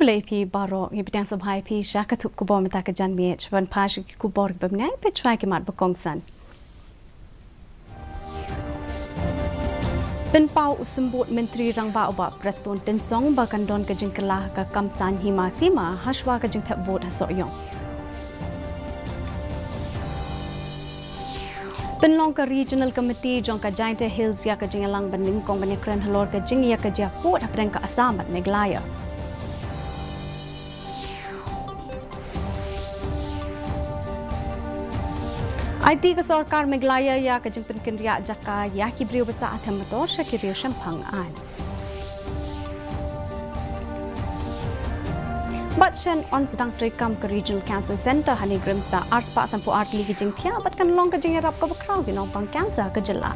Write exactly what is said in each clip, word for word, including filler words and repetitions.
Khublei phi baroh, ngi pdiang sngewbha ïa phi sha ka thup khubor mynta ka janmiet, ban phai sha ki khubor kiba bniah, peit shuwa ki mat ba kongsan. Pynpaw u Symbud Myntri Rangbah u Bah Prestone Tynsong ba kan don ka jingkylla ha ka kam saiñ hima sima hashwa ka jingthep vote ha Sohiong. Pynlong ka Regional Committee jong ka Jaintia Hills ïa ka jingïalang ba nyngkong ban ïakren halor ka jingïakajia pud hapdeng ka Assam bad Meghalaya. Aiti ka sorkar Meghalaya ïa ka jingpynkynriah jaka ïa ki briew ba sah ha them motor sha ki riew shemphang aiñ. Bad shen yn sdang treikam ka Regional Cancer Centre ha NEIGRIHMS da arspah sanphew ar tylli ki jingthiah bad kan long ka jingïarap kaba khraw ki nongpang cancer ha ka jylla.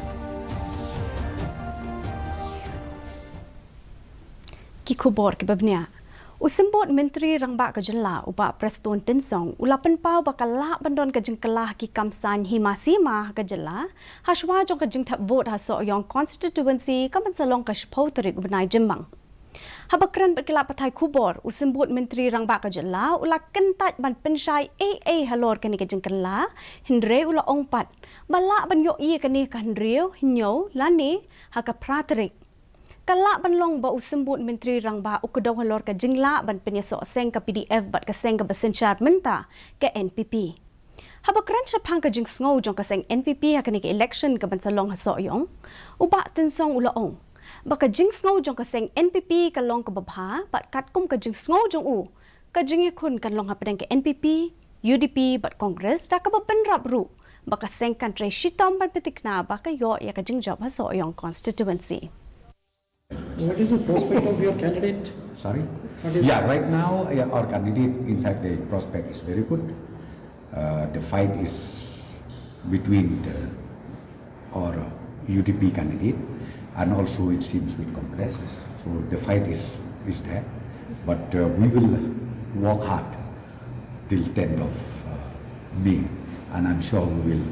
Ki khubor kiba bniah. U Symbud Myntri Rangbah ka jylla u Bah Prestone Tynsong u la pynpaw ba ka lah ban don ka jingkylla ha ki kam saiñ hima sima ha ka jylla hashwa jong ka jingthep vote ha Sohiong constituency ka ban sa long ka shiphew tarik u bnai Jymmang. Haba kren bad ki lad pathai khubor, u Symbud Myntri Rangbah ka jylla u la kyntait ban pynshai ei ei halor kane ka jingkylla, hynrei u la ong pat ba lah ban ïohi ïa kane ka hynriew, hynñiew lane ha ka phra tarik. Ka lah ban long ba u Symbud Myntri Rangbah u kdew halor ka jinglah ban pynïasoh seng ka P D F bad ka seng kaba synshar mynta, ka N P P. Haba kren shaphang ka jingsngew jong ka seng N P P ha kane ka election ka ban sa long ha Sohiong, u Bah Tynsong u la ong ba ka jingsngew jong ka seng N P P ka long kaba bha bad katkum ka jingsngew jong u, ka jingïakhun kan long hapdeng ka N P P, U D P bad Congress da kaba bynrap ruh ba ka seng kan trei shitom ban pynthikna ba ka ïoh ïa ka jingjop ha Sohiong constituency. What is the prospect of your candidate? Sorry? What is Yeah, right now, yeah, our candidate, in fact, the prospect is very good. Uh, the fight is between the, our U D P candidate and also it seems with Congress. So the fight is, is there. But uh, we will work hard till tenth of uh, May, and I'm sure we will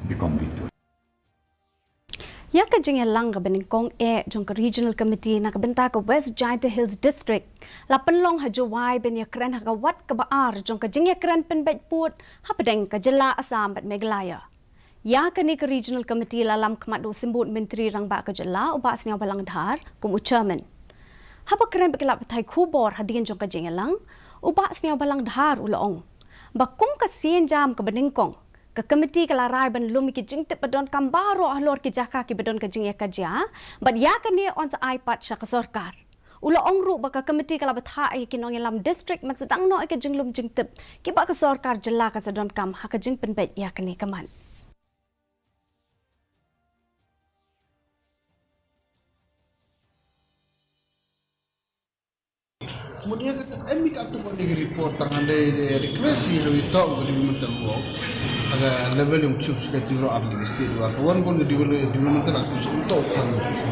become victorious. Ïa ka jingïalang kaba nyngkong eh jong ka Regional Committee na ka bynta ka West Jaintia Hills District la pynlong ha Jowai ban ïakren ha ka wat kaba ar jong ka jingïakren pynbeit pud hapdeng ka jylla Assam bad Meghalaya. Ïa kane ka Regional Committee la lam khmat da u Symbud Myntri Rangbah ka jylla u Bah Sniawbhalang Dhar kum u chairman. Haba kren bad ki lad pathai khubor hadien jong ka jingïalang, u Bah Sniawbhalang Dhar u la ong ba kum ka sienjam kaba nyngkong, ka committee ka la rai ban lum ïa ki jingtip ba donkam baroh halor ki jaka kiba don ka jingïakajia, bad ïa kane yn sa ai pat sha ka sorkar. U la ong ruh ba ka committee ka la bthah ïa ki nongïalam district ban sdang noh ïa ka jinglum jingtip kiba ka sorkar jylla ka sa donkam ha ka jingpynbeit ïa kane ka mat. Mut ïa kata em ïa ka tu ka report tang hynrei de request ïa ha wi tok ka developmental works. Ha ka level jong chief secretary ruh ar lagi state wa ka wan wan ka develop-, developmental activity tok ka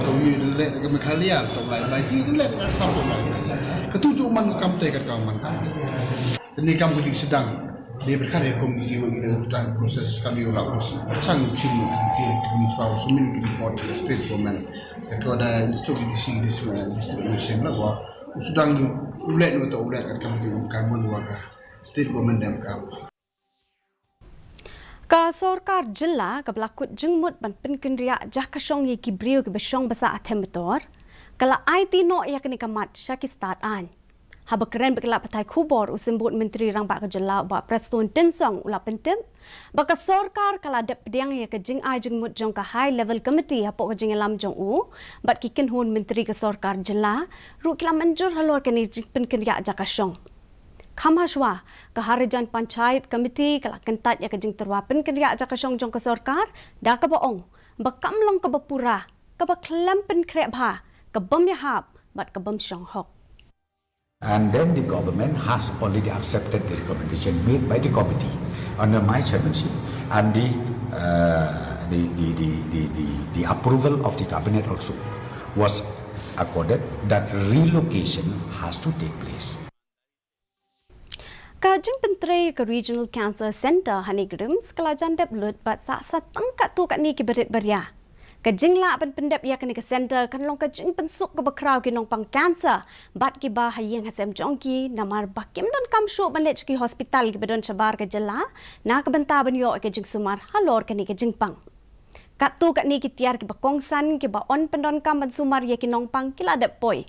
tok ïa leh ka Meghalaya tok lai lai ïa leh ka Assam tok lai lai. Ka tu ju man ka kam te ka kam man ka. Te ni kam ka jingsdang. Dei pyrkhat ïa kum ki wan ki dei tang process kam ïa u la process. Pyrchang ïa u chim ïa ki kum chwa u submit ki report to the state government. Ka tu da institute ki si district district mission la wa u sdang u leh no to u leh ka kam jingkam wan wa ka state government dem kam. Ka sorkar jylla kaba la kut jingmut ban pynkynriah jaka shong ïa ki briew kiba shong ba sah ha them motor, ka la aiti noh ïa kane ka mat sha ki stad aiñ. Haba kren bad ki lad pathai khubor, u Symbud Myntri Rangbah ka jylla u Bah Prestone Tynsong u la pyntip ba ka sorkar ka la dep pdiang ïa ka jingai jingmut jong ka High Level Committee hapoh ka jingïalam jong u bad ki kynhun myntri ka sorkar jylla ruh ki la mynjur halor kane ka jingpynkynriah jaka shong. Kham hashwa, ka Harijan Panchayat Committee ka la kyntait ïa ka jingtyrwa pynkynriah jaka shong jong ka sorkar da kaba ong ba kam long kaba pura, kaba khlem pynkhreh bha, ka bym ïahap bad ka bym shong hok. And then the government has already accepted the recommendation made by the committee under my chairmanship, and the, uh, the, the, the, the, the, the approval of the cabinet also was accorded that relocation has to take place. Ka jingpyntrei ka Regional Cancer Centre ha NEIGRIHMS ka la jan dep lut bad sa sa tang katto katne ki barit baria. Ka jinglah ban pyndep ïa kane ka center kan long ka jingpynsuk kaba khraw ki nongpang cancer bad kiba ha ïing ha sem jong ki, namar ba kim donkam shuh ban leit sha ki hospital kiba don shabar ka jylla na ka bynta ban ïoh ïa ka jingsumar halor kane ka jingpang. Katto katne ki tiar kiba kongsan kiba yn pyndonkam ban sumar ïa ki nongpang ki la dep poi.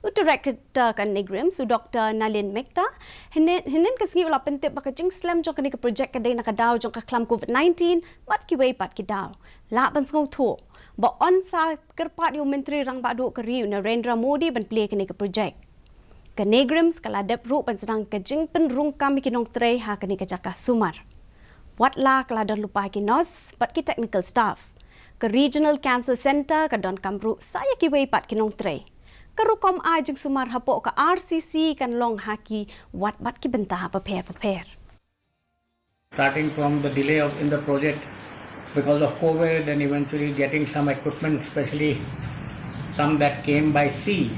U Director ka NEIGRIHMS, u Doktor Nalin Mehta, hynnin, hynnin ka sngi u la pyntip ba ka jingslem jong kane ka projek ka dei na ka daw jong ka khlam COVID nineteen bad kiwei pat ki daw. Lah ban sngewthuh ba yn sa kyrpad ïa u Myntri Rangbah Duh ka ri u Narendra Modi ban plie kane ka projek. Ka NEIGRIHMS ka la dep ruh ban sdang ka jingpynrung kam ïa ki nongtrei ha kane ka jaka sumar. Watla ka la don lypa ki nurse bad ki technical staff. Ka Regional Cancer Center ka donkam ruh sa ïa kiwei pat ki nongtrei. Ka rukom ai jingsumar hapoh ka RCC kan long ha ki ward bad ki bynta bapher bapher. Starting from the delay of, in the project because of COVID and eventually getting some equipment, especially some that came by sea,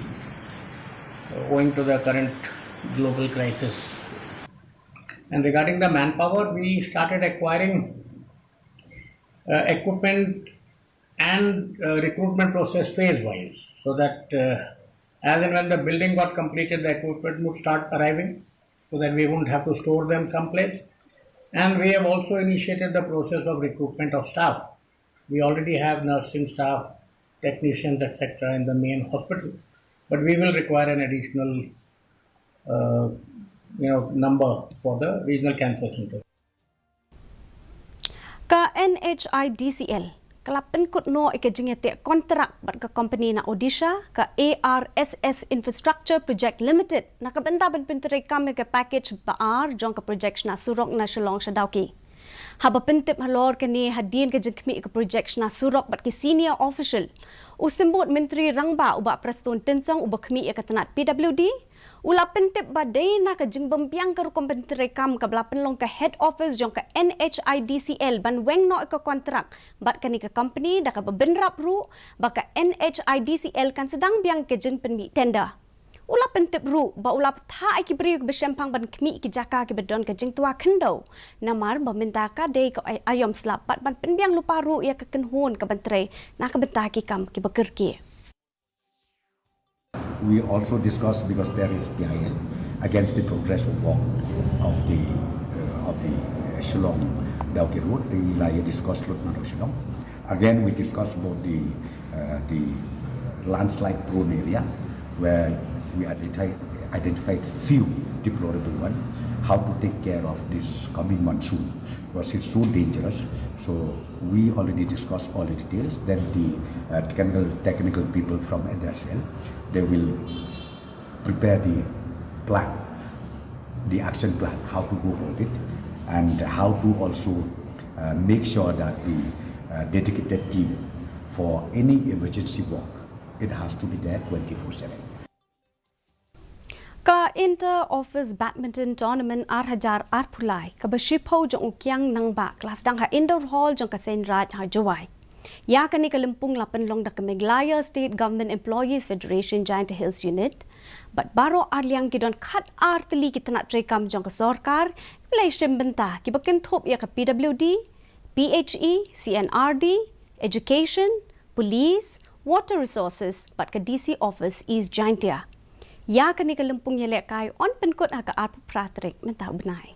owing to the current global crisis. And regarding the manpower, we started acquiring uh, equipment and uh, recruitment process phase wise, so that uh, as and when the building got completed, the equipment would start arriving, so that we wouldn't have to store them someplace. And we have also initiated the process of recruitment of staff. We already have nursing staff, technicians, et cetera, in the main hospital, but we will require an additional, uh, you know, number for the regional cancer center. Ka NHIDCL ka la pynkut noh ïa ka jingïateh kontrak bad ka kompani na Odisha, ka ARSS Infrastructure Project Limited, na ka bynta ban pyntreikam ïa ka package ba ar jong ka projek shna surok na Shillong sha Dawki. Haba pyntip halor kane hadien ka jingkhmih ïa ka projek shna surok bad ki senior official, u Symbud Myntri Rangbah u Bah Prestone Tynsong uba khmih ïa ka tnat PWD, u la pyntip ba dei na ka jingbymbiang ka rukom pyntreikam kaba la pynlong ka head office jong ka NHIDCL ban weng noh ïa ka kontrak bad kane ka kompani, da kaba bynrap ruh ba ka NHIDCL kan sdang biang ïa ka jingpynmih tender. U la pyntip ruh ba u la bthah ïa ki briew kiba shemphang ban khmih ïa ki jaka kiba don ka jingtwa khyndew, namar ba mynta ka dei ka ai-, aïom slap bad ban pynbiang lypa ruh ïa ka kynhun kaban trei na ka bynta ki kam kiba kyrkieh. We also discussed, because there is PIL, against the progress of work of the, uh, of the, uh, Shillong Dawki Road. We la ïa discuss lut naduh Shillong. Again, we discussed about the, uh, the landslide prone area, where we identified, identified few deplorable one, how to take care of this coming monsoon, because it's so dangerous. So we already discussed all the details. Then the, uh, technical, technical people from NHIDCL, they will prepare the plan, the action plan, how to go about it, and how to also, uh, make sure that the, uh, dedicated team for any emergency work, it has to be there twenty-four seven. Ka Inter Office Badminton Tournament ar hajar arphew lai, kaba shiphew jong u Kiang Nangbah, ka la sdang ha Indoor Hall jong ka Seiñ Raij ha Jowai. Ïa kane ka lympung la pynlong da ka Meghalaya State Government Employees Federation Jaintia Hills Unit bad baroh arliang ki don khat ar tylli ki tnat treikam jong ka sorkar kiba la shim bynta, kiba kynthup ïa ka PWD, PHE, C&RD, Education, Police, Water Resources bad ka DC Office East Jaintia. Ïa kane ka lympung ïalehkai yn pynkut ha ka arphew phra tarik mynta u bnai.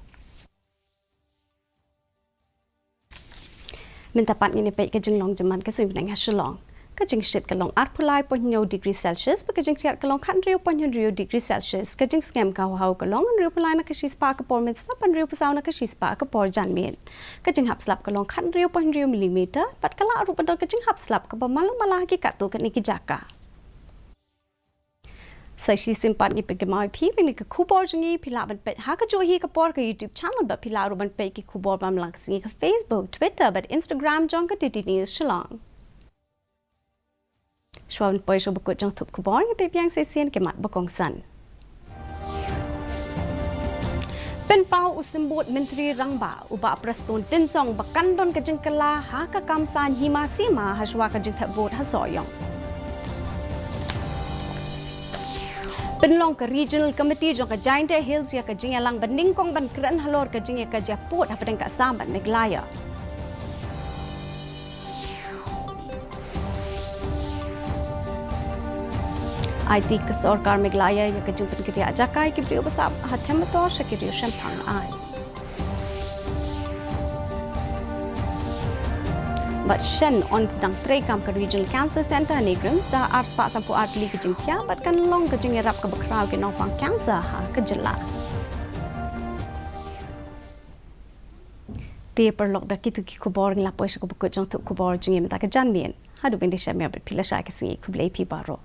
Mynta pat ngin ïa peit ka jinglong jingman ka suiñ bneng ha Shillong. Ka jingshit ka long arphew lai point hynñiew degree Celsius, bad ka jingkhriat ka long khathynriew point hynriew degree Celsius. Ka jingsngem ka haw haw ka long hynriewphew lai na ka shispah ka por mynstep, hynriewphew saw na ka shispah ka por janmiet. Ka jinghap slap ka long khathynriew point hynriew millimeter, bad ka lah ruh ban don ka jinghap slap kaba malu mala ha ki katto katne ki jaka. Sa shisien pat ngi pynkynmaw ïa phi ba kane ka khubor jong ngi phi lah ban peit ha kajuh hi ka por ha ka YouTube channel, bad phi lah ruh ban peit ïa ki khubor ba man la ka sngi ha ka Facebook, Twitter bad Instagram jong ka DD News Shillong. Shuwa ban poi sha ba kut jong ka thup khubor, ngi peit biang sa shisien ki mat ba kongsan. Pynpaw u Symbud Myntri Rangbah u Bah Prestone Tynsong ba kan don ka jingkylla ha ka kam saiñ hima sima ha shuwa ka jingthep vote ha Sohiong. Pynlong ka Regional Committee jong ka Jaintia Hills ïa ka jingïalang ba nyngkong ban kren halor ka jingïakajia pud hapdeng ka Assam bad Meghalaya. Aiti ka sorkar Meghalaya ïa ka jingpynkhiah jaka ïa ki briew ba sah ha them motor sha ki riew shemphang ai. Bad shen yn sdang treikam ka Regional Cancer Centre NEIGRIHMS da ar spah sanphew ar tylli ki jingthiah bad kan long ka jingïarap kaba khraw ki nongpang cancer ha ka jylla. Te paralok, da kitu ki khubor ngi la poi sha kaba kut jong ka khubor jong ngi mynta ka janmiet. Haduh ban ïashem ïa bad phi lashai ka sngi, khublei phi baroh.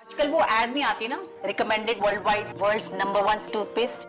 आजकल वो एड नहीं आती ना, recommended world wide, world's number one toothpaste.